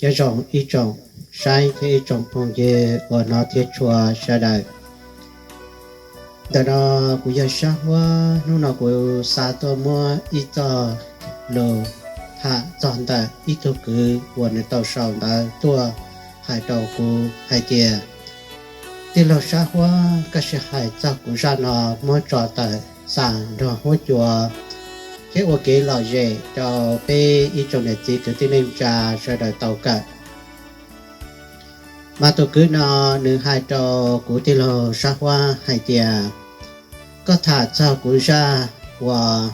Nyob zoo ib tsoom saib thiab ib tsoom phooj ywg uas hnov thiab tshua sawv daws. Ntawm no kuv yog Sab Huab, hnub no kuv xav tuaj muab ib txoj lus tham txog ntawm ib tug kwv uas nws tau sau ntawv tuaj hais rau kuv hais tias, tij laug Sab Huab, koj sim hais txog kuv zaj no muab tso tawm xam nrog huab cua thiab ua kev lom zem rau peb ib tsoom niam txiv kwv tij neej tsa sawv daws tau kawm. Mas tus kwv no nws hais rau kuv tij laug Sab Huab hais tias, koj tham txog kuv zaj uas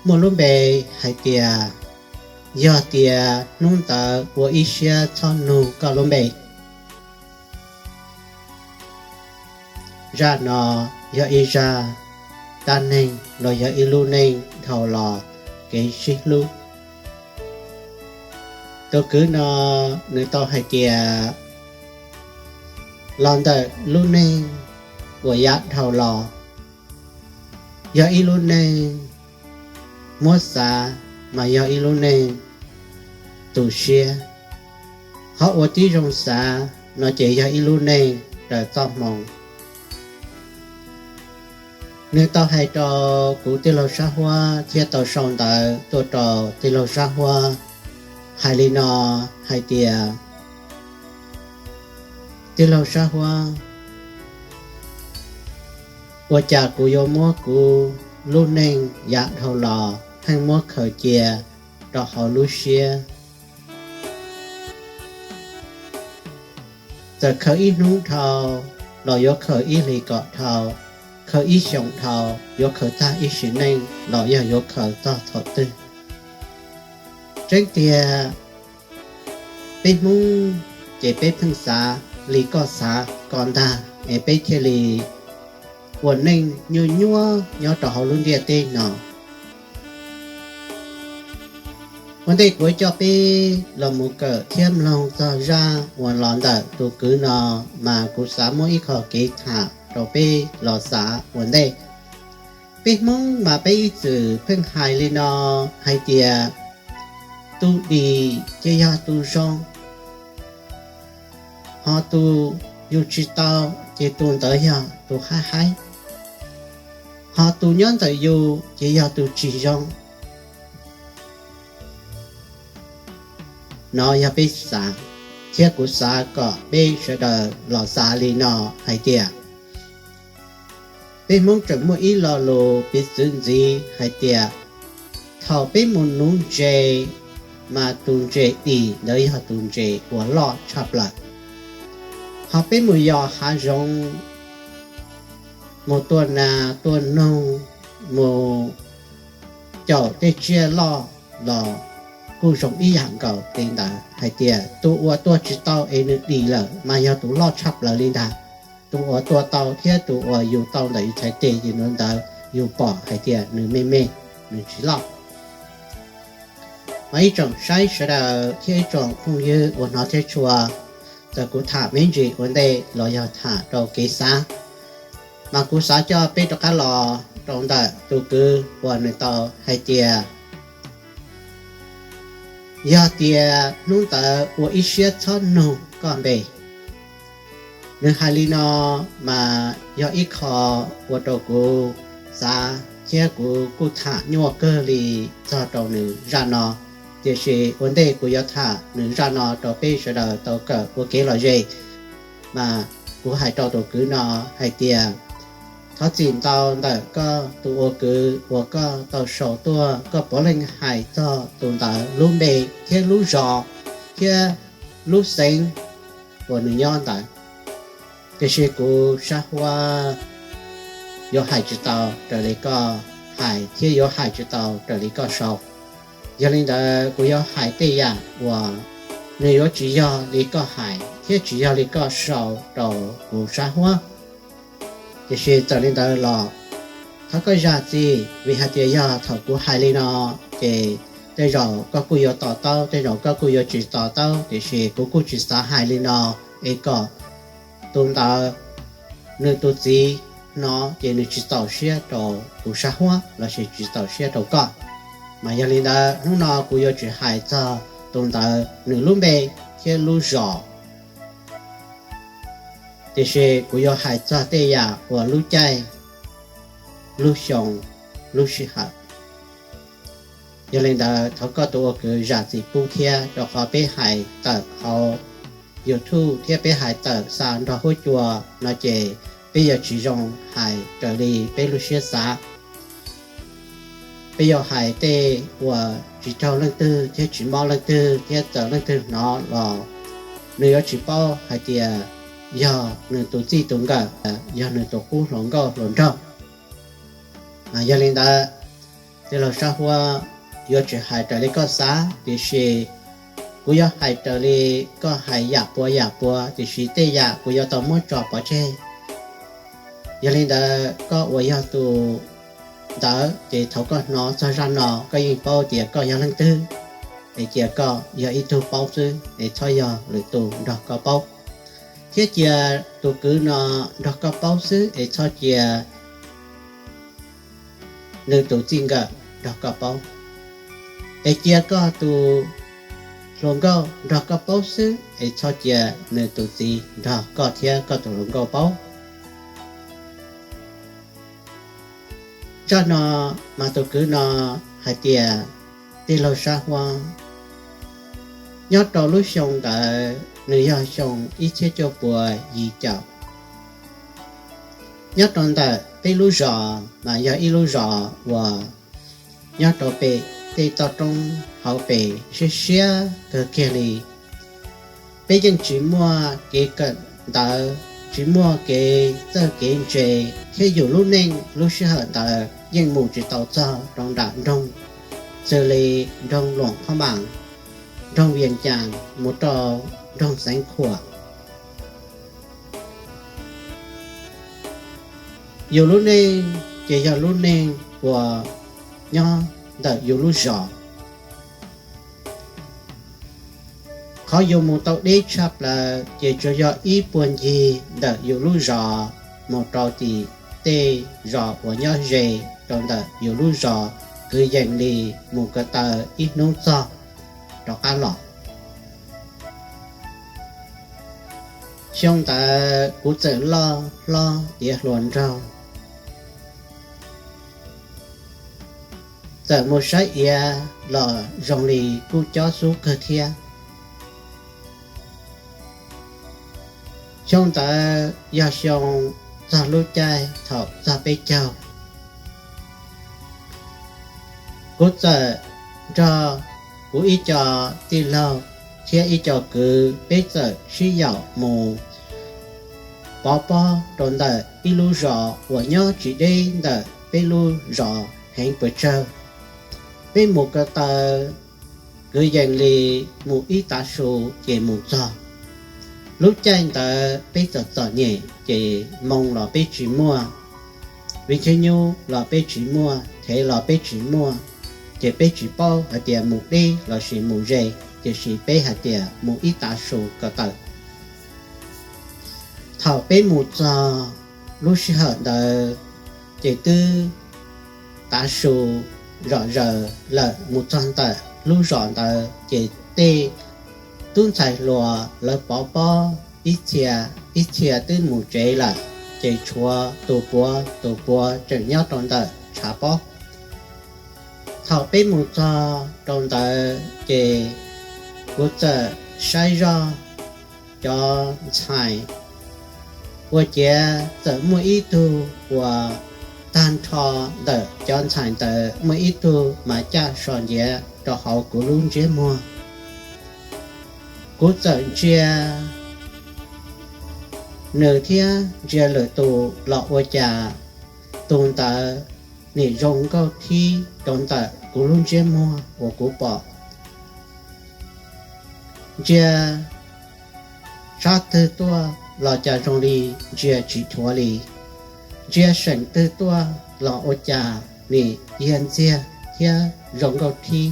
muaj lub npe hais tias, yog tias hnub ntawd ua ib siab txhob nug koj lub npe. Zaj no yog ib zaj dab neeg los yog ib lub neej dhau los kev sib hlub. Tus kwv no nws tau hais tias, los ntawm lub neej uas yav dhau los, yog ib lub neej muab xav mas yog ib lub neej tu siab, qhov uas tib zoo xav no ces yog ib lub neej raws txoj hmoo. Nws tau hais rau kuv tij laug Sab Huab thiab tau sau ntawv tuaj rau tij laug Sab Huab hais li no hais tias, tij laug Sab Huab, ua cas kuv yuav muab kuv lub neej yav dhau los pheej muab khaws cia rau hauv lub siab? Txawm khaws ib hnub dhau los yuav khaws ib hlis kom dhau, khaws ib xyoos dhau, yuav khaws tag ib sim neej los yog yuav khaws txog thaum twg? Tseeb tiag, peb Hmoob ces peb pheej xav li koj xav ko ntag es peb thiaj li ua neej nyuaj nyuaj nyob rau hauv lub ntiaj teb no. Ua ntej kuv coj peb los mus kawm thiab mloog txog zaj uas los ntawm tus kwv no, mas kuv xav muab ib qho kev tham rau peb los xav ua ntej. Peb Hmoob mas peb ib txwm pheej hais li no hais tias, tus dim ces yog tus zoo, ho tus yug tsis tau ces tus ntawd yog tus haib haib, ho tus nyob ntawm yus ces yog tus tsis zoo. No yog peb xav, thiab kuv xav kom peb sawv daws los xav li no hais tias, peb Hmoob tseem muaj ib lo lus piv txwv ntxiv hais tias, thaum peb mus nuv ntses, mas tus ntses dim ntawd yog tus ntses uas loj tshaj plaws. Ho peb mus yos hav zoov, mus tua nas tua noog, mus caum tej tsiaj loj los kuj zoo ib yam nkaus li ntawd, hais tias tus uas tua tsis tau es nws dim lawm mas yog tus loj tshaj plaws li ntag. Tus uas tua tau thiab tus uas yug tau ntawm yus txhais tes ces tus ntawd yus pom hais tias nws me me, nws tsis loj. Mas ib tsoom saib sawv daws thiab ib tsoom phooj ywg uas hnov thiab tshua, txawm kuv tham me ntsis ua ntej los yog tham rau kev xav, mas kuv xav coj peb rov qab los rau ntawm tus kwv uas nws tau hais tias, yog tias hnub ntawd ua ib siab txhob nug koj npe. Nws hais li no mas yog ib qho ua rau kuv xav thiab kuv kuj tham nyuaj kawg li txog rau nws zaj no. Tiam sis ua ntej kuv yuav tham nws zaj no rau peb sawv daws tau kawm ua kev lom zem, mas kuv hais rau tus kwv no hais tias, thov txim ntau ntawm koj tus ua kwv uas koj tau sau tuaj, koj puav leej hais txog tus ntawd lub npe thiab lub zos thiab lub xeev uas nws nyob ntawd. Tiam sis kuv Sab Huab yuav hais tsis tau raws li koj hais thiab yuav hais tsis tau raws li koj sau. Yog li ntawd kuv yuav hais tej yam uas nws yuav tsis yog li koj hais thiab tsis yog li koj sau rau kuv Sab Huab. Tiam sis txawm li ntawd los thov koj zam txim, vim hais tias yog thaum kuv hais li no ces tej zaum koj kuj yuav to taub, tej zaum koj kuj yuav tsis to taub, tiam sis kuv kuj tsis xav hais li no es kom tus ntawd nws tus txiv hnov ces nws tsis txaus siab rau kuv Sab Huab lossis tsis txaus siab rau koj. Mas yog li ntawd hnub no kuv yuav tsis hais txog tus ntawd nws lub npe thiab lub zos. Tiam sis kuv yuav hais txog tej yam uas lub caij, lub xyoo, lub sij hawm. Yog li ntawd thov koj tus ua kwv zam txim pub thiab, rau qhov peb hais tawm hauv YouTube thiab peb hais tawm xa nrog huab cua no ces peb yuav tsis zoo hais raws li peb lub siab xav. Peb yuav hais tej uas tsis raug leej twg thiab tsis mob leej twg thiab txawm leej twg hnov los nws yuav tsis paub hais tias yog nws tus txij tus nkawm, yog nws tus qub hluas nkauj hluas nraug. Yog li ntawd, tij laug Sab Huab, yuav tsis hais raws li koj xav, tiam sis kuv yuav hais raws li koj hais yam puas yam puas, tiam sis tej yam kuv yuav tau muab tso pov tseg. Yog li ntawd koj uas yog tus ntawd ces thaum koj hnov txog zaj no koj yeej paub tias koj yog leej twg, es cia koj yog ib tug paub xwb es txhob yog lwm tus nrog koj paub. Thiab cia tus kwv no nrog koj paub xwb es txhob cia nws tus txij nkawm nrog koj paub. Es cia koj tus hluas nkauj nrog koj paub xwb es txhob cia nws tus txiv nrog koj thiab koj tus hluas nkauj paub. Zaj no mas tus kwv no hais tias, tij laug Sab Huab, nyob rau lub xyoo ntawd nws yog xyoo ib txhiab cuaj puas yim caum. Nyob rau ntawm peb lub zos mas yog ib lub zos uas nyob rau pem tej toj roob hauv pes siab siab kawg kiag li. Peb yeej tsis muaj kev kawm ntawv, tsis muaj kev txawj kev ntse, thiab yus lub neej lub sij hawm ntawd yeej mus tsis tau txog rau nram nroog, xws li nroog Luam Qhob Mam, nroog Vias Cas mus rau nroog Xeev Khuam. Yus lub neej ces yog lub neej uas nyob ntawm yus lub zos. Qhov yus mus tau deb tshaj plaws ces tsuas yog ib puag ncig ntawm yus lub zos mus rau tim tej zos uas nyob ze rau ntawm yus lub zos, kwv yees li mus ko taw ib hnub txog rov qab los. Xyoo ntawd kuv txawm loj hlob tiav hluas nraug, txawm mus saib iav los zoo li kuj cob xub kawg thiab. Xyoo ntawd yog xyoo txog lub caij thaum txog peb caug. Kuv txawm nrog kuv ib co tij laug thiab ib co kwv, peb txawm sib yaum mus pov pob rau ntawm ib lub zos uas nyob tsis deb ntawm peb lub zos heev pes tsawg. Peb mus ko taw kwv yees li mus ib tav su ces mus txog. Lub caij ntawd peb txom txom nyem ces moo los peb tsis muaj, vij thib nyub los peb tsis muaj, thev los peb tsis muaj, ces peb tsis paub hais tias mus deb lossis mus ze, tiam sis peb hais tias mus ib tav su ko taw. Thaum peb mus txog lub sij hawm ntawd ces twb tav su zom zaws lawm. Mus txog ntawm lub zos ntawd ces tej tub ntxhais hluas lawv pov pob, ib txhia ib txhia twb mus tsev lawm, ces tshuav tus puav tus puav tseem nyob rau ntawm tshav pob. Thaum peb mus txog rau ntawd ces kuv txawm saib zoj cov ntxhais, ua ciav txawm muaj ib tug uas tag nrho ntawm cov ntxhais ntawd muaj ib tug mas caj so nciav rau hauv kuv lub ntsiab muag. Kuv txawm ntsia nws thiab ntsia lwm tus los ua cas tus ntawd nim zoo nkauj thib rau ntawm kuv lub ntsiab muag uas kuv pom. Ntsia sab twg tuaj los cas zoo li ntsia tsis dhuav li. Ntsia seem twg tuaj los ua cas nim yag ntxiag thiab zoo nkauj thib.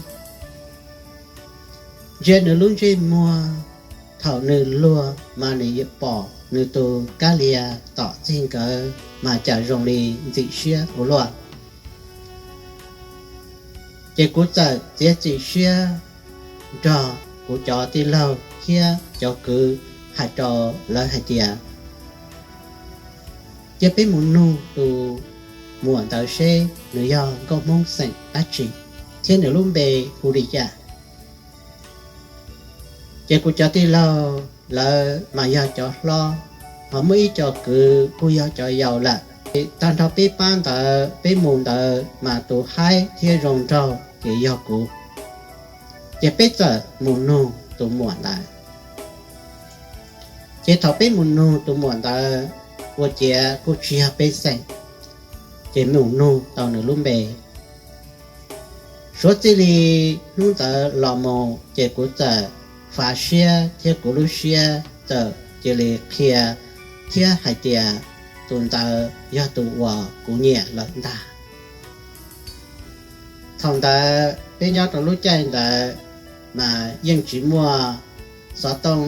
Ntsia nws lub ntsej muag, thaum nws luag mas nws pom nws tus kab lia tom txij nkawd mas cas zoo li ntxim siab ua luaj. Ces kuv txawm txiav txim siab nrog kuv cov tij laug thiab cov kwv hais rau lawv hais tias, cia peb mus nug tus muam ntawd seb nws yog nkauj Hmoob xeem dab tsi thiab nws lub npe hu li cas. Ces kuv cov tij laug lawv mas yog cov hlob, ho muaj ib co kwv kuj yog cov yau lawm. Tag nrho peb pab ntawd peb mus ntawd mas tus haib thiab zoo nraug ces yog kuv. Ces peb txawm mus nug tus muam ntawd. Ces thaum peb mus nug tus muam ntawd, ua ciav kuj tsis yog peb xeem, ces mus nug tau nws lub npe. Suav txij li hnub ntawd los mus ces kuv txawm fav siab thiab kuv lub siab txawm cia li qhia thiab hais tias tus ntawd yog tus uas kuv nyiam lawm ntag. Thaum ntawd peb nyob rau lub caij ntawd mas yeej tsis muaj xov tooj,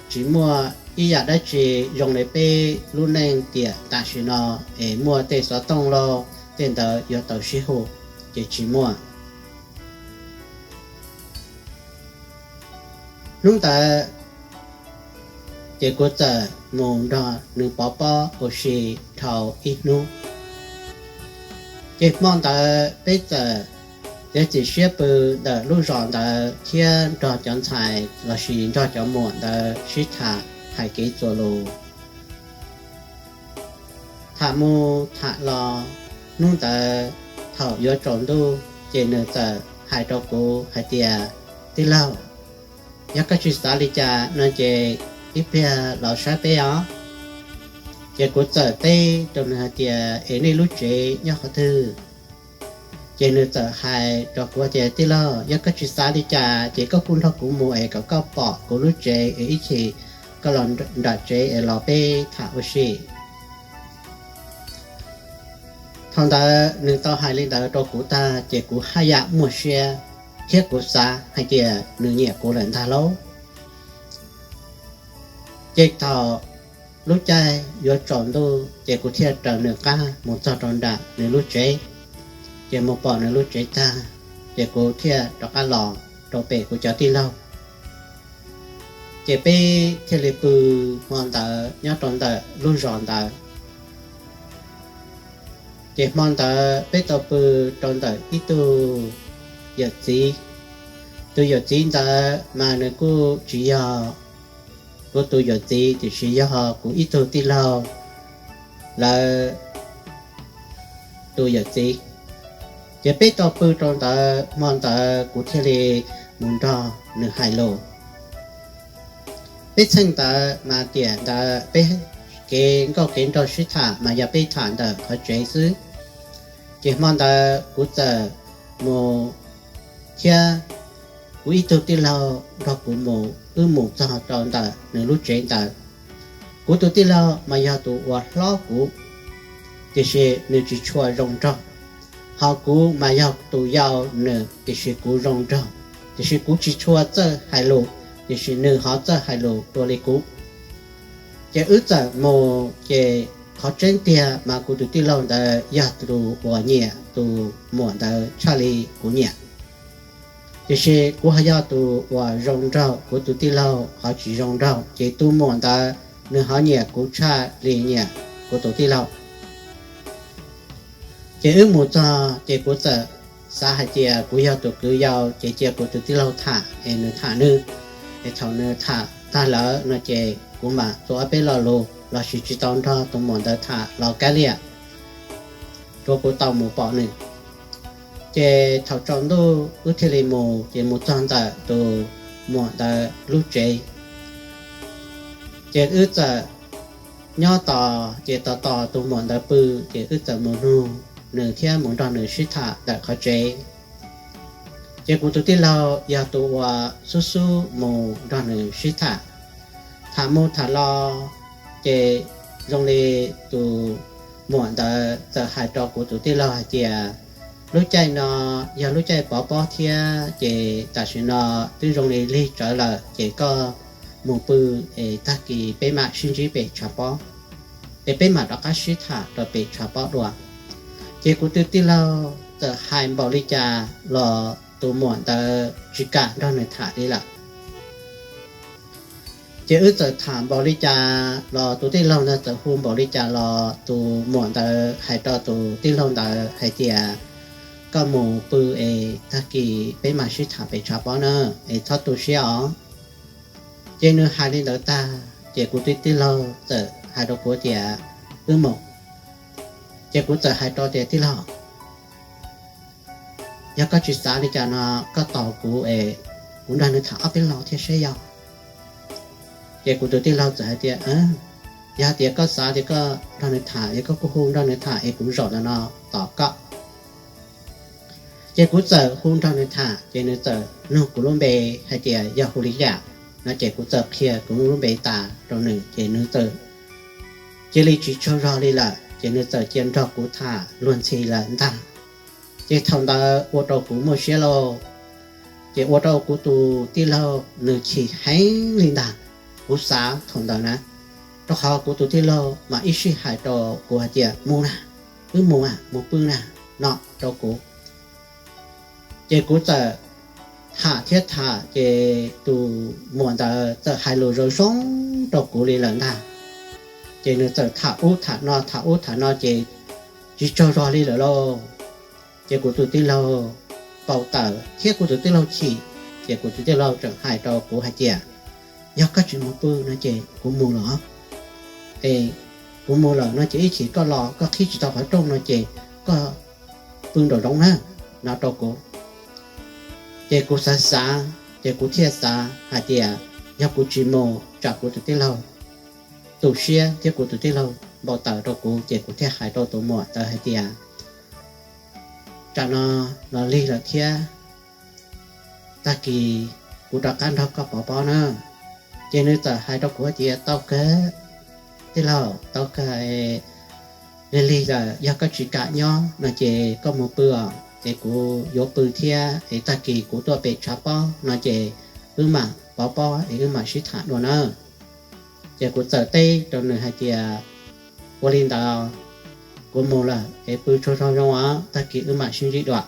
tsis muaj ib yam dab tsi zoo li peb lub neej tiam tam sim no es muaj tej xov tooj los tej ntawd yuav tau sib hu, ces tsis muaj. Hnub ntawd ces kuv txawm mus nrog nws pov pob ua si dhau ib hnub. Ces hmo ntawd peb txawm txiav txim siab pw ntawm lub zos ntawd thiab nrog cov ntxhais lossis nrog cov muam ntawd sib tham hais kev txuas lus. Tham mus tham los, hnub ntawd thaum yuav tsaus ntuj ces nws txawm hais rau kuv hais tias, tij laug, yog koj tsis xav li cas no ces ib pliag los saib peb os. Ces kuv txawm teb rau nws hais tias, es nej lub tsev nyob qhov twg? Ces nws txawm hais rau kuv tias, tij laug, yog koj tsis xav li cas ces koj kuj nrog kuv mus es kom koj pom kuv lub tsev es ib chim koj los nram tsev es los peb tham ua si. Thaum ntawd nws tau hais li ntawd rau kuv tag ces kuv haj yam muaj siab thiab kuv xav hais tias nws nyiam kuv lawm ntag lauj. Ces thaum lub caij yuav tsaus ntuj ces kuv thiaj raws nws qab mus txog rau nram nws lub tsev. Ces mus pom nws lub tsev tag, ces kuv thiaj rov qab los rau pem kuv cov tij laug. Ces peb thiaj li pw hmo ntawd nyob rau ntawm lub zos ntawd. Ces hmo ntawd peb tau pw rau ntawm ib tug yawm txiv. Tus yawm txiv ntawd mas nws kuj tsis yog kuv tus yawm txiv, tiam sis yog kuv ib tug tij laug lawv tus yawm txiv. Ces peb tau pw rau ntawd, hmo ntawd kuv thiaj li mus nrog nws hais lus. Peb txheej ntawd mas tiam ntawd peb kev nkauj kev nraug sib tham mas yog peb tham ntawm qhov tsev xwb. Ces hmo ntawd kuv txawm mus thiab kuv ib tug tij laug nrog kuv mus, wb mus txog rau ntawm nws lub tsev ntawd. Kuv tus tij laug mas yog tus uas hlob kuv, tiam sis nws tsis tshua zoo nraug. Ho kuv mas yog tus yau nws, tiam sis kuv zoo nraug, tiam sis kuv tsis tshua txawj hais lus, tiam sis nws ho txawj hais lus dua li kuv. Ces wb txawm mus, ces qhov tseeb tiag mas kuv tus tij laug ntawd yog tus uas nyiam tus muam ntawd tshaj li kuv nyiam. Tiam sis kuv ho yog tus uas zoo nraug, kuv tus tij laug ho tsis zoo nraug, ces tus muam ntawd nws ho nyiam kuv tshaj li nyiam kuv tus tij laug. Ces wb mus txog ces kuv txawm xav hais tias kuv yog tus kwv yau, ces cia kuv tus tij laug tham es nws tham nws. Es thaum nws tham tag lawm no ces kuv mam txuas ob peb lo lus lossis tsis tau nrog tus muam ntawd tham los kav liam, rau kuv tau mus pom nws. Ces thaum tsaus ntuj wb thiaj li mus, ces mus txog ntawm tus muam ntawd lub tsev. Ces wb txawm nyob tos, ces tos tos tus muam ntawd pw, ces wb txawm mus nug nws thiab mus nrog nws sib tham ntawm qhov tsev. Ces kuv tus tij laug yog tus uas xub xub mus nrog nws sib tham. Tham mus tham los, ces zoo li tus muam ntawd txawm hais rau kuv tus tij laug hais tias, lub caij no yog lub caij pov pob thiab, ces tam sim no twb zoo li lig tsawv lawm, ces koj mus pw es tag kis peb mam sib ntsib pem tshav pob, es peb mam rov qab sib tham rau pem tshav pob dua. Ces kuv tus tij laug txawm hais npaum li cas los tus muam ntawd tsis kam nrog nws tham li lawm. Ces wb txawm tham npaum li cas los tus tij laug ntawd txawm hu npaum li cas los tus muam ntawd hais rau tus tij laug ntawd hais tias, koj mus pw es tag kis peb mam sib tham pem tshav pob na, es txhob tu siab os. Ces nws hais li ntawd tag ces kuv tus tij laug txawm hais rau kuv tias, wb mus. Ces kuv txawm hais rau tias, tij laug, yog koj tsis xav li cas no koj tos kuv es kuv nrog nws tham ob peb lo thiab seb yog. Ces kuv tus tij laug txawm hais tias, yog tias koj xav tias koj nrog nws tham es koj kuj hu nrog nws tham es kuv zaum ntawm no tos koj. Ces kuv txawm hu nrog nws tham ces nws txawm nug kuv lub npe hais tias yog hu li cas no ces kuv txawm qhia kuv lub npe tas rau nws ces nws txawm cia li tsis tsaug zog li lawm ces nws txawm cia nrog kuv tham luag ntxhi lawm ntag. Ces thaum ntawd ua rau kuv muaj siab lauj, ces ua rau kuv tus tij laug nws chim heev li ntag. Kuv xav thaum ntawd na, rau qhov kuv tus tij laug mas ib sij hais rau kuv hais tias mus na, wb mus, mus pw na no rau kuv. Ces kuv txawm tham thiab tham ces tus muam ntawd txawm hais lus zoo zoo rau kuv li lawm ntag. Ces nws txawm tham ub tham no tham ub tham no ces tsis tsaug zog li lawm lauj. Ces kuv tus tij laug npau taws thiab kuv tus tij laug chim, ces kuv tus tij laug tseem hais rau kuv hais tias, yog koj tsis mus pw no ces kuv mus lawm. Es kuv mus lawm no ces ib chim koj los koj qhib tsis tau qhov rooj no ces koj pw nraum zoov na no rau kuv. Ces kuv xav xav ces kuv thiaj xav hais tias yog kuv tsis mus tsam kuv tus tij laug tu siab thiab kuv tus tij laug npau taws rau kuv ces kuv thiaj hais rau tus muam ntawd hais tias, tsam no los lig lawm thiab, tag kis kuv rov qab nrog koj pov pob na. Ces nws txawm hais rau kuv tias tau kawg, tij laug, tau kawg, lig lig lawm yog koj tsis kam nyob no ces koj mus pw os, es kuv yuav pw thiab es tag kis kuv tuaj pem tshav pob no ces wb mam pov pob es wb mam sib tham dua na. Ces kuv txawm teb rau nws hais tias, ua li ntawd, kuv mus lawm es pw tsaug zog zoo os, tag kis wb mam sib ntsib dua.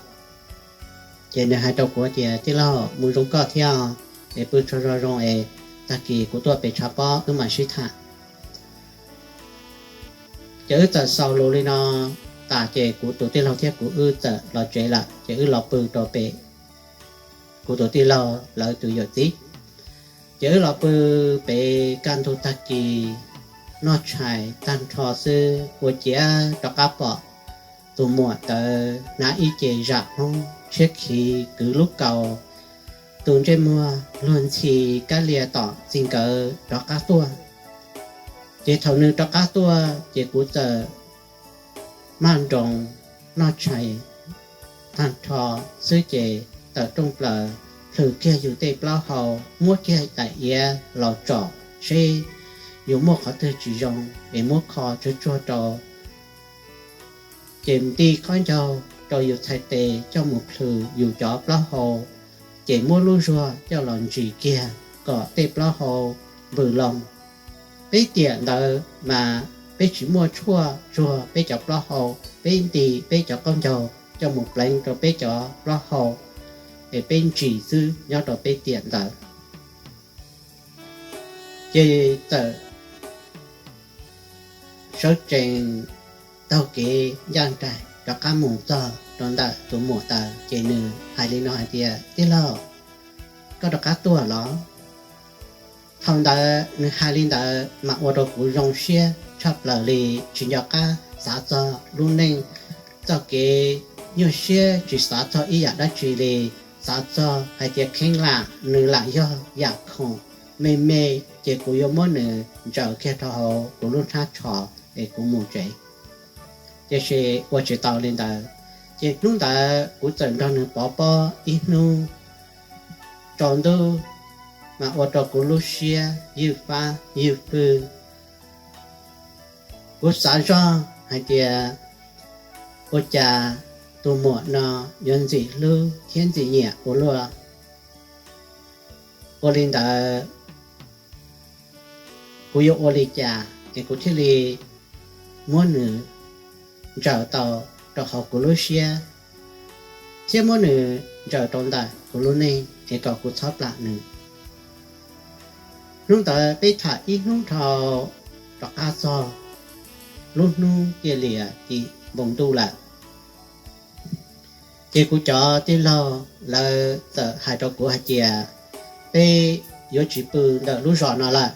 Ces nws hais rau kuv tias tij laug, mus zoo koj thiab, es pw tsaug zog zoo es tag kis kuv tuaj pem tshav pob wb mam sib tham. Ces wb txawm xaus lus li no tas ces kuv tus tij laug thiab kuv wb txawm los tsev lawm ces wb los pw rau pem kuv tus tij laug lawv tus yawm txiv. Ces wb los pw pem kaj ntug tag kis, noj tshais tag nrho xwb ua ciav rov qab pom tus muam ntawd hnav ib ce zam hmoob tshiab khiv kwv lub kaus, tus ntsej muag luag ntxhi kab lia tom txij nkawm rov qab tuaj. Ces thaum nws rov qab tuaj ces kuv txawm maj nroos noj tshais tag nrho xwb ces tawm rooj plaws plhws kiag yus tej plaub hau, muab kiag daim iav los tsom seb yus muaj qhov twg tsis zoo es muab kho tsuag tsuag rau. Ces nti khaub ncaug rau yus txhais tes coj mus plhws yus cov plaub hau, ces muab lub zuag coj los ntsis kiag kom tej plaub hau npws loo. Peb tiam ntawd mas peb tsis muaj tshuaj tsuag peb cov plaub hau, peb nti peb cov khaub ncaug coj mus pleev rau peb cov plaub hau es peb ntsis xwb nyob rau peb tiam ntawd. Ces txawm sawv tsees taug kev ncaj nraim rov qab mus txog rau ntawm tus muam ntawd ces nws hais li no hais tias, tij laug, koj rov qab tuaj los? Thaum ntawd nws hais li ntawd mas ua rau kuv zoo siab tshaj plaws li, tsis nco qab xav txog lub neej txoj kev nyuaj siab, tsis xav txog ib yam dab tsi li. Xav txog hais tias kheev lam nws lam yog yam khoom me me, ces kuv yuav muab nws ntsaws kiag rau hauv kuv lub hnab tsho es kuv mus tsev. Tiam sis ua tsis tau li ntawd, ces hnub ntawd kuv txawm nrog nws pov pob ib hnub tsaus ntuj, mas ua rau kuv lub siab ywj fab ywj fwj. Kuv xav zoj hais tias ua cas tus muam no yuav ntxim hlub thiab ntxim nyiam ua luaj. Ua li ntawd, kuv yuav ua li cas es kuv thiaj li muab nws ntsaws tau rau hauv kuv lub siab, thiab muab nws ntsaws rau ntawm kuv lub neej es kom kuv txhob plam nws? Hnub ntawd peb tham ib hnub dhau, rov qab txog lub hnub tiaj lias tim npoo ntuj lawm. Ces kuv cov tij laug lawv txawm hais rau kuv hais tias, peb yuav tsis pw ntawm lub zos no lawm,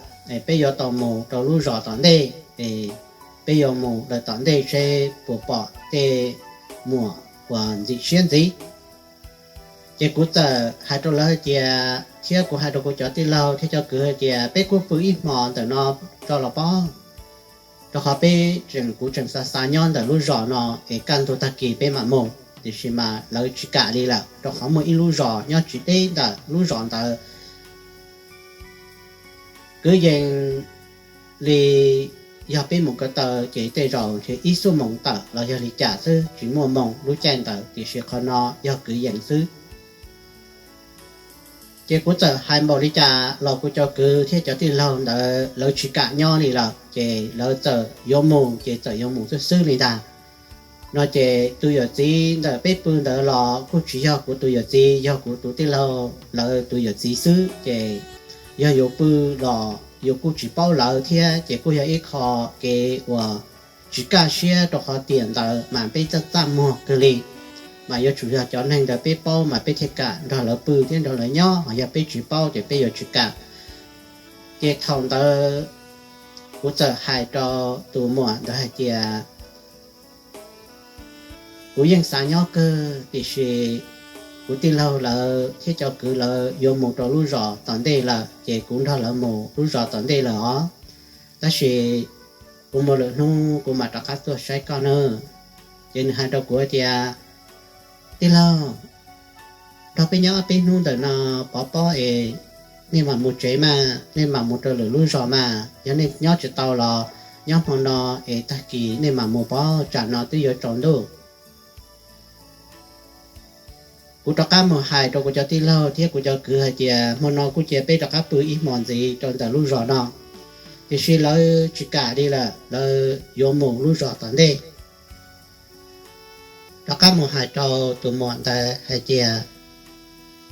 peb yuav tau mus rau lub zos tom ntej, peb yuav mus lawm tom ntej seb puas pom tej muam uas ntxim siab ntxiv. Ces kuv txawm hais rau lawv hais tias, thiab kuv hais rau kuv cov tij laug thiab cov kwv hais tias, peb kuj pw ib hmos ntawm no tso los pob, rau qhov peb tseem, kuv tseem xav xav nyob ntawm lub zos no es kaj ntug tag kis peb mam mus. Tiam sis mas lawv tsis kam li lawm, rau qhov muaj ib lub zos nyob tsis deb ntawm lub zos ntawd. Kwv yees li, yog peb mus ko taw ces tej zaum ntshe ib xuab moos tawm los yog li cas xwb, tsis muaj moo lub caij ntawd, tiam sis qhov no yog kwv yees xwb. Ces kuv txawm hais npaum li cas los kuv cov kwv thiab cov tij laug ntawd lawv tsis kam nyob li lawm, ces lawv txawm yuav mus ces txawm yuav mus xwb xwb li ntag. No ces tus yawm txiv ntawm peb pw ntawd los kuj tsis yog kuv tus yawm txiv, yog kuv tus tij laug lawv tus yawm txiv xwb. Ces yog yuav pw los yus kuj tsis paub lawv thiab, ces kuj yog ib qho kev uas tsis kaj siab, rau qhov tiam ntawd mas peb txaj txaj muag kawg li, mas yuav tsum yog cov neeg ntawd peb paub mas peb thiaj kam nrog lawv pw thiab nrog lawv nyob, ho yog peb tsis paub ces peb yuav tsis kam. Ces thaum ntawd kuv txawm hais rau tus muam ntawd hais tias, kuv yeej xav nyob kawg, tiam sis kuv tij laug lawv thiab cov kwv lawv yuav mus rau lub zos tom ntej lawm, ces kuv nrog lawv mus lub zos tom ntej lawm os. Tab sis kuv mus lwm hnub kuv mam rov qab tuaj saib koj nawb. Ces nws hais rau kuv tias, tij laug, nrog peb nyob ob peb hnub ntawm no pov pob es nej mam mus tsev mas, nej mam mus rau lwm lub zos mas. Yog nej nyob tsis tau los nyob hmo no es tag kis nej mam mus pob, tsam no twb yuav tsaus ntuj. Kuv rov qab mus hais rau kuv cov tij laug thiab kuv cov kwv hais tias hmo no kuj cia peb rov qab pw ib hmos ntxiv rau ntawm lub zos no. Tiam sis lawv tsis kam li lawm, lawv yuav mus lub zos tom ntej. Rov qab mus hais rau tus muam ntawd hais tias,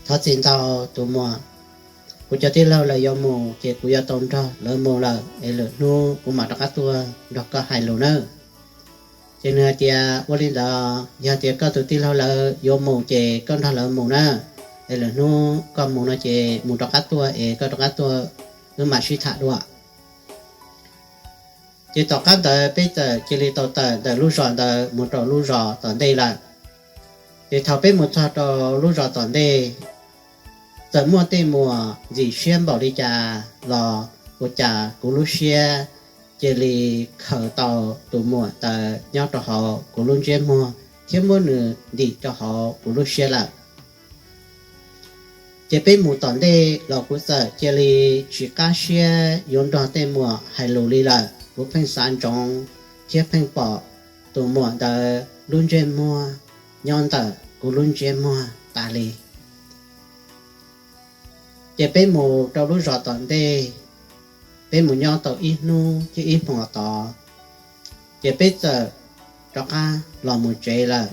thov txim ntau tus muam, kuv cov tij laug lawv yuav mus ces kuv yuav tau nrog lawv mus lawm, es lwm hnub kuv mam rov qab tuaj nrog koj hais lus nawb. Ces nws hais tias, ua li ntawd yog tias koj tus tij laug lawv yuav mus ces koj nrog lawv mus na, es lwm hnub koj mus no ces mus rov qab tuaj es koj rov qab tuaj, wb mam sib tham dua. Ces tom qab ntawd peb txawm cia li tau tawm ntawm lub zos ntawd mus rau lub zos tom ntej lawm. Ces thaum peb mus txog rau lub zos tom ntej, txawm muaj tej muam ntxim siab npaum li cas los ua cas kuv lub siab cia li khaws tau tus muam ntawd nyob rau hauv kuv lub ntsiab muag thiab muab nws ntim rau hauv kuv lub siab lawm. Ces peb mus tom ntej los kuv txawm cia li tsis qab siab yuav nrog tej muam hais lus li lawm. Kuv pheej xav ntsoov thiab pheej pom tus muam ntawd lub ntsej muag nyob ntawm kuv lub ntsiab muag tas li. Ces peb mus rau lub zos tom ntej, peb mus nyob tau ib hnub thiab ib hmos tod, ces peb txawm rov qab los mus tsev lawm.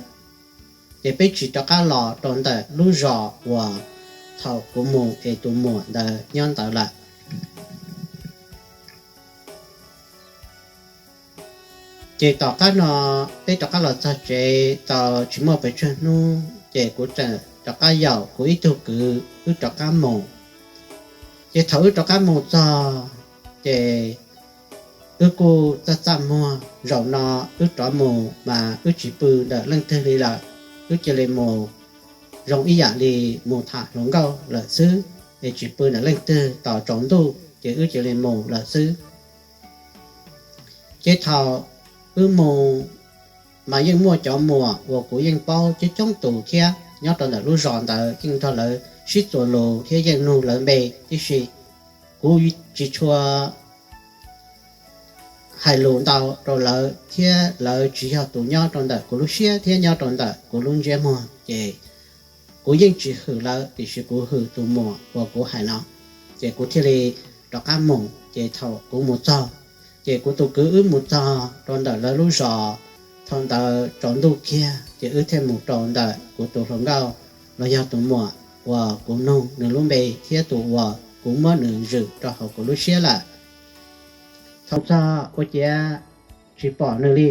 Ces peb tsis rov qab los rau ntawm lub zos uas thaum kuv mus es tus muam ntawd nyob ntawd lawm. Ces tom qab no peb rov qab los txog tsev tau tsis muaj pes tsawg hnub, ces kuv txawm rov qab yaum kuv ib tug kwv wb rov qab mus. Ces thaum wb rov qab mus txog, ces wb kuj txaj txaj muag, zaum no wb rov mus mas wb tsis pw ntawm leej twg li lawm, wb cia li mus zoo ib yam li mus tham hluas nkauj lawm xwb, es tsis pw ntawm leej twg, tos tsaus ntuj ces wb cia li mus lawm xwb. Ces thaum wb mus mas yeej muaj cov muam uas kuv yeej paub coob coob tus thiab, nyob rau ntawm lub zos ntawd yeej nrog lawv sib txuas lus thiab yeej nug lawv npe tib si. Kuv tsis tshua hais lus ntau rau lawv thiab lawv tsis yog tus nyob rau ntawm kuv lub siab thiab nyob rau ntawm kuv lub ntsiab muag, ces kuv yeej tsis hwm lawv, tiam sis kuv hwm tus muam uas kuv hais no. Ces kuv thiaj li rov qab mus. Ces thaum kuv mus txog, ces kuv tus kwv wb mus txog rau ntawm lawv lub zos. Thaum ntawd tsaus ntuj kiag, ces wb thiaj mus rau ntawm kuv tus hluas nkauj los yog tus muam uas kuv nug nws lub npe thiab tus uas kuv muab nws zwm rau hauv kuv lub siab lawm. Thaum txog ua ciav tsis pom nws li.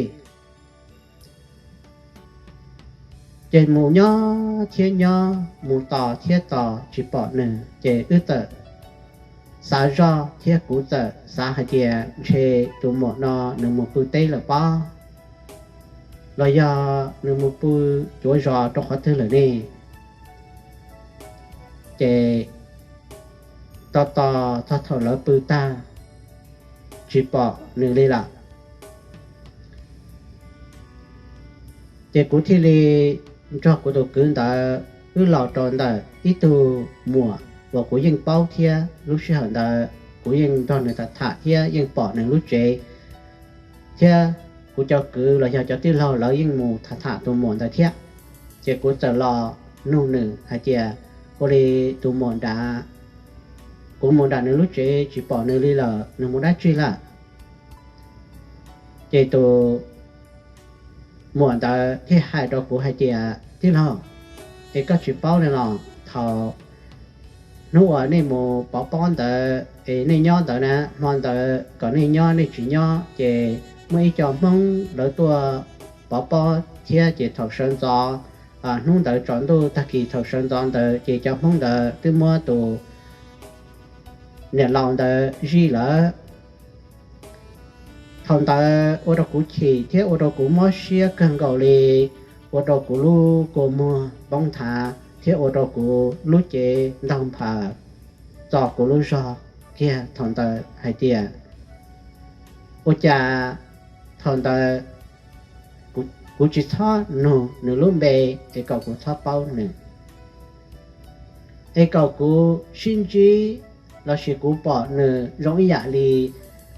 Ces mus nyob thiab nyob, mus tos thiab tos tsis pom nws, ces wb txawm xav zoj thiab kuv txawm xav hais tias ntshe tus muam no nws mus pw teb lawm pob, los yog nws mus pw cuav zos rau qhov twg lawm ne. Ces tos tos txog thaum lawv pw tag, tsis pom nws li lawm. Ces kuv thiaj li nrog kuv tus kwv ntawd wb los rau ntawm ib tug muam uas kuv yeej paub thiab lub sij hawm ntawd kuv yeej nrog nws tham tham thiab yeej pom nws lub tsev, thiab kuv cov kwv los yog cov tij laug lawv yeej mus tham tham tus muam ntawd thiab. Ces kuv txawm los nug nws hais tias, ua li tus muam nrad, kuv mus nram nws lub tsev tsis pom nws li lawm, nws mus dab tsi lawm? Ces tus muam ntawd thiaj hais rau kuv hais tias, tij laug, es koj tsis paub ne los thaum hnub uas nej mus pov pob ntawd es nej nyob ntawd na, hmo ntawd kom nej nyob nej tsis nyob ces muaj ib co Hmoob lawv tuaj pov pob thiab ces thaum sawv ntxov, hnub ntawd tsaus ntuj tag kis thaum sawv ntxov ntawd ces cov Hmoob ntawd twb muab tus niam laus ntawd zij lawm. Thaum ntawd ua rau kuv chim thiab ua rau kuv mob siab kawg nkaus li, ua rau kuv lub kua muag poob nthav thiab ua rau kuv lub cev ntaug nphaws txog kuv lub zog kiag thaum ntawd hais tias, ua cas thaum ntawd kuv tsis txhob nug nws lub npe es kom kuv txhob paub nws, es kom kuv sib ntsib lossis kuv pom nws zoo ib yam li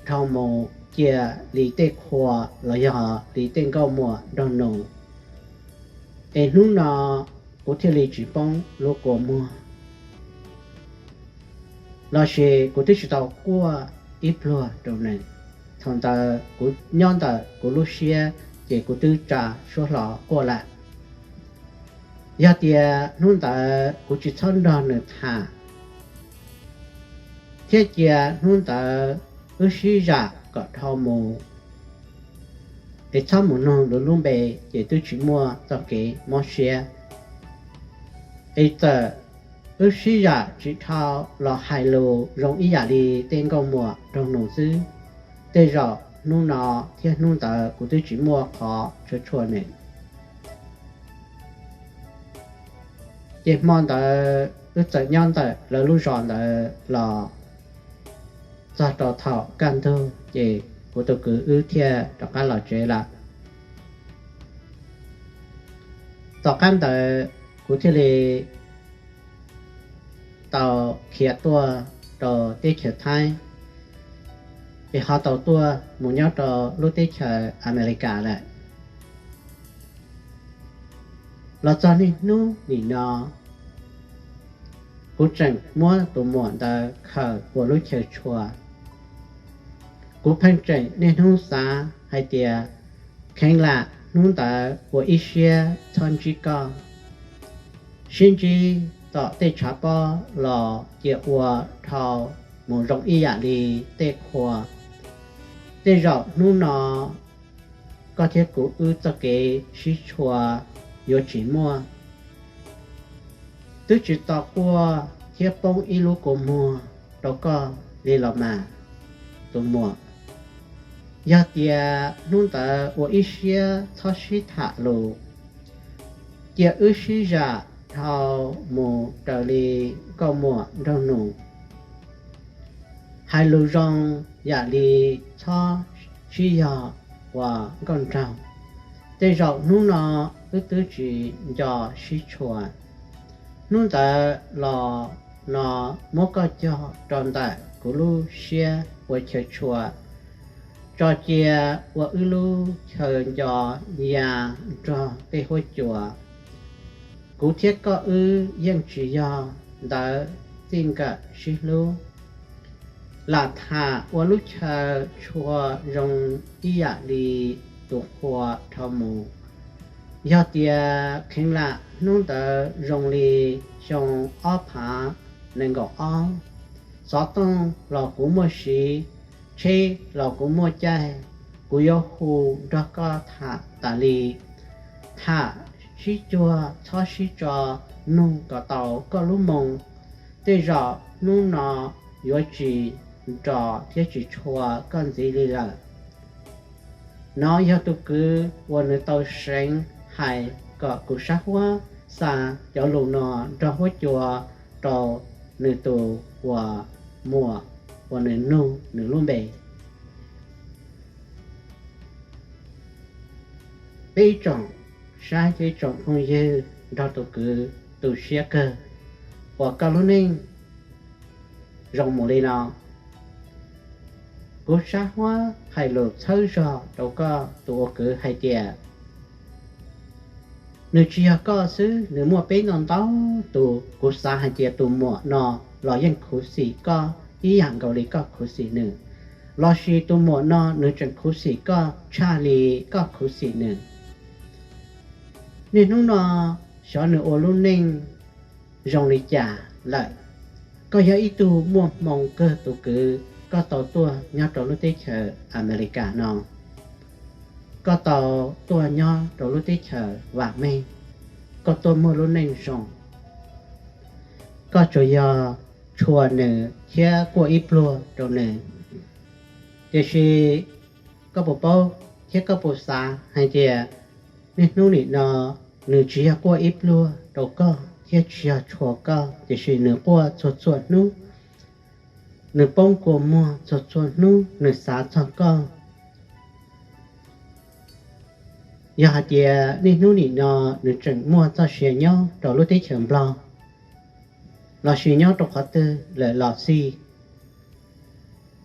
dhau mus cia li tej qhua los yog li tej nkauj muam nraug nus, es hnub no kuv thiaj li tsis poob lub kua muag, lossis kuv twb tsis tau quaj ib pluag rau nws. Thaum ntawd kuv nyob ntawm kuv lub siab ces kuv twb tsa suab hlo quaj lawm. Yog tias hnub ntawd kuv tsis txhob nrog nws tham thiab cia hnub ntawd wb sib zam kom dhau mus, es txhob mus nug nws lub npe, ces twb tsis muaj txoj kev mob siab. Es txawm wb sib zam tsis dhau los hais lus zoo ib yam li tej nkauj muam nraug nus xwb, tej zaum hnub no thiab hnub ntawd kuv twb tsis muaj qhov tshua tshua nws. Ces hmo ntawd wb txawm nyob ntawm lawv lub zos ntawd los txog rau thaum kaj ntug ces kuv tus kwv wb thiaj rov qab los tsev lawm. Tom qab ntawd kuv thiaj li tau khiav tuaj rau teb chaws Thaib, es ho tau tuaj mus nyob rau lub teb chaws Amelikas lawm. Los txog niaj hnub nim no, kuv tseem muab tus muam ntawd khaws ua lub chaw tshua. Kuv pheej tseem niaj hnub xav hais tias kheev lam hnub ntawd ua ib siab txhob ntsib koj, sib ntsib tom tej tshav pob los cia ua dhau mus zoo ib yam li tej qhua. Tej zaum hnub no koj thiab kuv wb txoj kev sib tshua yuav tsis muaj. Twb tsis tau quaj thiab poob ib lub kua muag rau koj li los mas, tus muam. Yog tias hnub ntawd ua ib siab txhob sib tham lus, cia wb sib zam dhau mus raws li nkauj muam nraug nus, hais lus zoo yam li txhob sib yog ua nkauj nraug, tej zaum hnub no wb twb tsis nco sib tshua. Hnub ntawd los no muab koj cog rau ntawm kuv lub siab ua chaw tshua, tso cia ua wb lub chaw nco ya nrog tej huab cua. Kuv thiab koj wb yeej tsis yog ntawv txij nkawm sib hlub, lam tham ua lub chaw tshua zoo ib yam li tus qhua dhau mus. Yog tias kheev lam hnub ntawd zoo li xyoo ob phav nees nkaum ob, xov tooj los kuv muaj siv, tsheb los kuv muaj caij. Kuv yuav hu nrog koj tham tas li. Tham sib cuag txhob sib tso, nug kom tau koj lub moo. Tej zaum hnub no yuav tsis nrov thiab tsis tshua koj ntxiv li lawm. Nov yog tus kwv uas nws tau seev hais kom kuv sab huab xa cov lus no nrog huab cua rau nws tus uas muam uas nws nug nws lub npe. Peb ib tsoom saib thiab ib tsoom phooj ywg nrog tus kwv tu siab kawg uas koj lub neej zoo mus li no. Kuv sab huab hais lus txhawb zog rau koj tus ua kwv hais tias nws tsis yog koj xwb, nws muaj peb ntau ntau tus. Kuv xav hais tias tus muam no los yeej khuv xim koj ib yam nkaus li koj khuv xim nws, lossis tus muam no nws tseem khuv xim koj tshaj li koj khuv xim nws. Niaj hnub no xyov nws ua lub neej zoo li cas lawm. Koj yog ib tug muaj hmoo kawg tus kwv, koj tau tuaj nyob rau lub teb chaws Amelikas no, koj tau tuaj nyob rau lub teb chaws vam meej, koj tuaj muaj lub neej zoo. Koj tsuas yog tshua nws thiab quaj ib pluag rau nws. Tiam sis koj puas paub thiab koj puas xav hais tias niaj hnub nim no nws tsis yog quaj ib pluag rau koj thiab tsis yog tshua koj, tiam sis nws quaj txhua txhua hnub, nws poob kua muag txhua txhua hnub nws xav txog koj. Yog hais tias niaj hnub nim no nws tseem muaj txoj sia nyob rau lub teb chaws Nplog lossis nyob rau qhov twg lawm los xij,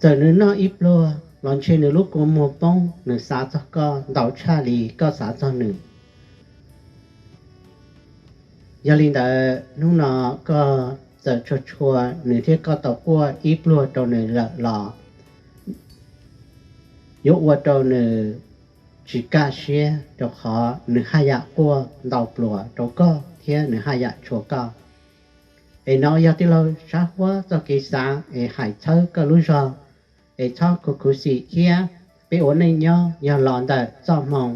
txawm nws noj ib pluag los ntshe nws lub kua muag poob, nws xav txog koj ntau tshaj li koj xav txog nws. Yog li ntawd hnub no koj txawm tshua tshua nws thiab koj tau quaj ib pluag rau nws lawm los yuav ua rau nws tsis kaj siab, rau qhov nws haj yam quaj ntau pluas rau koj thiab nws haj yam tshua koj. Es no yog tij laug sab huab txoj kev xav es hais txhawb koj lub zog, es txhob khuv khuv xim thiab. Peb ua neej nyob yog los ntawm txoj hmoo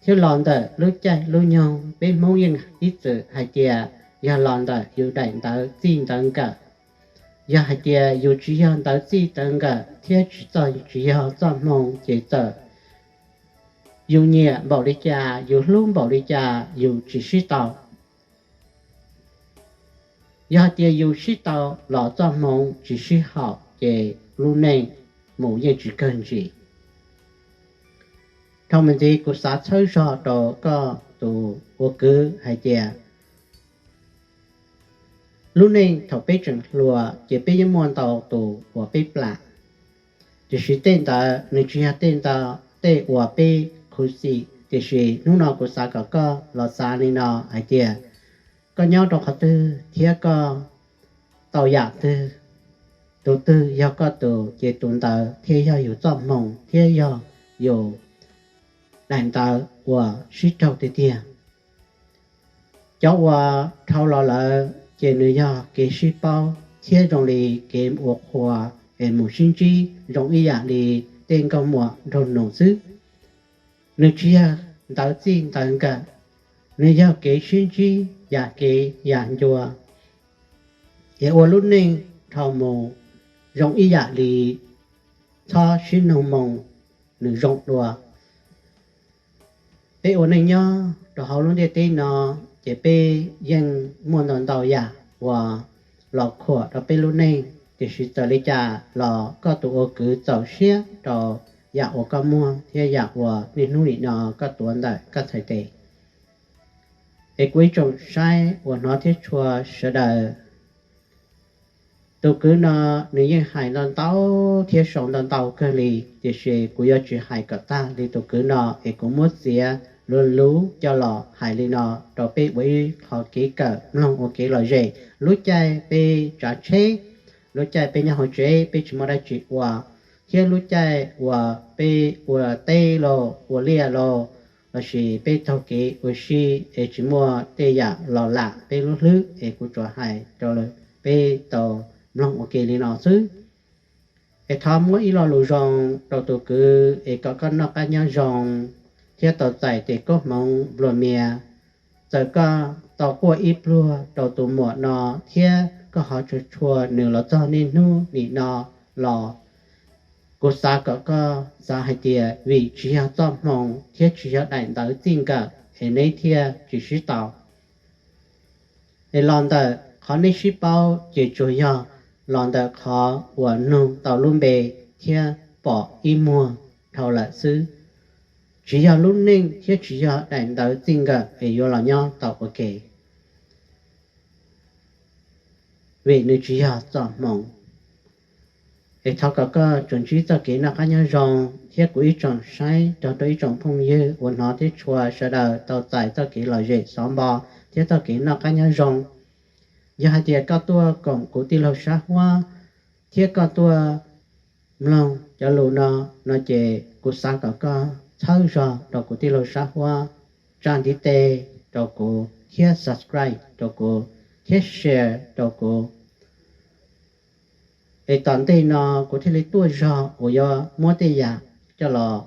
thiab los ntawm lub caij lub nyoog. Peb Hmoob yeej ib txwm hais tias yog los ntawm yus daim ntawv txij ntawv nkawm. Yog hais tias yus tsis yog ntawv txij ntawv nkawm thiab tsis txoj, tsis yog txoj hmoo ces txawm yus nyiam npaum li cas, yus hlub npaum li cas yus tsis sib tau. Yog hais tias yus sib tau los txoj hmoo tsis sib haum ces lub neej mus yeej tsis kawg ntsis. Dhau me ntxiv kuv xav txhawb zog rau koj tus ua kwv hais tias lub neej thaum peb tseem hluas ces peb yeej muaj ntau tus uas peb plam, tiam sis tej ntawd nws tsis yog tej ntawd tej uas peb khuv xim. Tiam sis hnub no kuv xav kom koj los xav li no hais tias koj nyob rau qhov twg thiab koj tau yam twg, tus twg yog koj tus ces tus ntawd thiaj yog yus txoj hmoo thiab yog yus daim ntawv uas sib raug tiag tiag. Cov uas dhau los lawm ces nws yog kev sib paub thiab zoo li kev ua qhua es mus sib ntsib zoo ib yam li tej nkauj muam nraug nus xwb. Nws tsis yog ntawv txij ntawv nkawm, nws yog kev sib ntsib yam kev yam ncua es ua lub neej dhau mus zoo ib yam li txhob sib noog moo, nws zoo dua. Peb ua neej nyob rau hauv lub ntiaj teb no ces peb yeej muaj ntau ntau yam uas los khuam rau peb lub neej, tiam sis txawm li cas los koj tus ua kwv txaus siab rau yam uas koj muag thiab yam uas niaj hnub nim no koj tuav ntawm koj txhais tes. Es kuv ib tsoom saib uas hnov thiab tshua sawv daws, tus kwv no nws yeej hais ntau ntau thiab sau ntau ntau kawg li, tiam sis kuv yuav tsis hais kom tag li tus kwv no es kuv muab txiav luv luv coj los hais li no rau peb ua ib qho kev kawm mloog ua kev lom zem. Lub caij peb tsav tsheb, lub caij peb nyob hauv tsev peb tsis muaj dab tsi ua, thiab lub caij uas peb ua teb los ua liaj los, lossis peb taug kev ua si es tsis muaj tej yam los lam peb lub hlwb es kuv tsuas hais rau peb tau mloog ua ke li no xwb. Es thov muab ib lo lus zoo rau tus kwv es kom koj noj qab nyob zoo thiab tau txais tes koob hmoov nplua mias. Txawm koj tau quaj ib pluag rau tus muam no thiab koj ho tshua tshua nws los txog niaj hnub nim no los, kuv xav kom koj xav hais tias vim tsis yog txoj hmoo thiab tsis yog daim ntawv txij nkawm es neb thiaj tsis sib tau. Es los ntawm qhov neb sib paub ces tsuas yog los ntawm qhov uas nug tau lub npe thiab pom ib muag dhau lawm xwb. Tsis yog lub neej thiab tsis yog daim ntawv txij nkawm es yuav los nyob tau ua ke, vim nws tsis yog txoj hmoo. Es thov kom koj tsuas ntsib txoj kev noj qab nyob zoo thiab kuv ib tsoom saib rog rau ib tsoom phooj ywg uas hnov thiab tshua sawv daws tau txais txoj kev lom zem xov npo thiab txoj kev noj qab nyob zoo. Yog hais tias koj tuaj koom kuv tij laug Sab Huab thiab koj tuaj mloog cov lus no, no ces kuv xav kom koj txhawb zog rau kuv tij laug Sab Huab, tsa ntiv tes rau kuv thiab subscribe rau kuv thiab share rau kuv. Es tom ntej no kuv thiaj li tuaj zog uas yuav muab tej yam coj los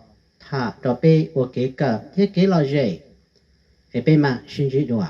tham rau peb ua kev kawm thiab kev lom zem. Es peb mam sib ntsib dua.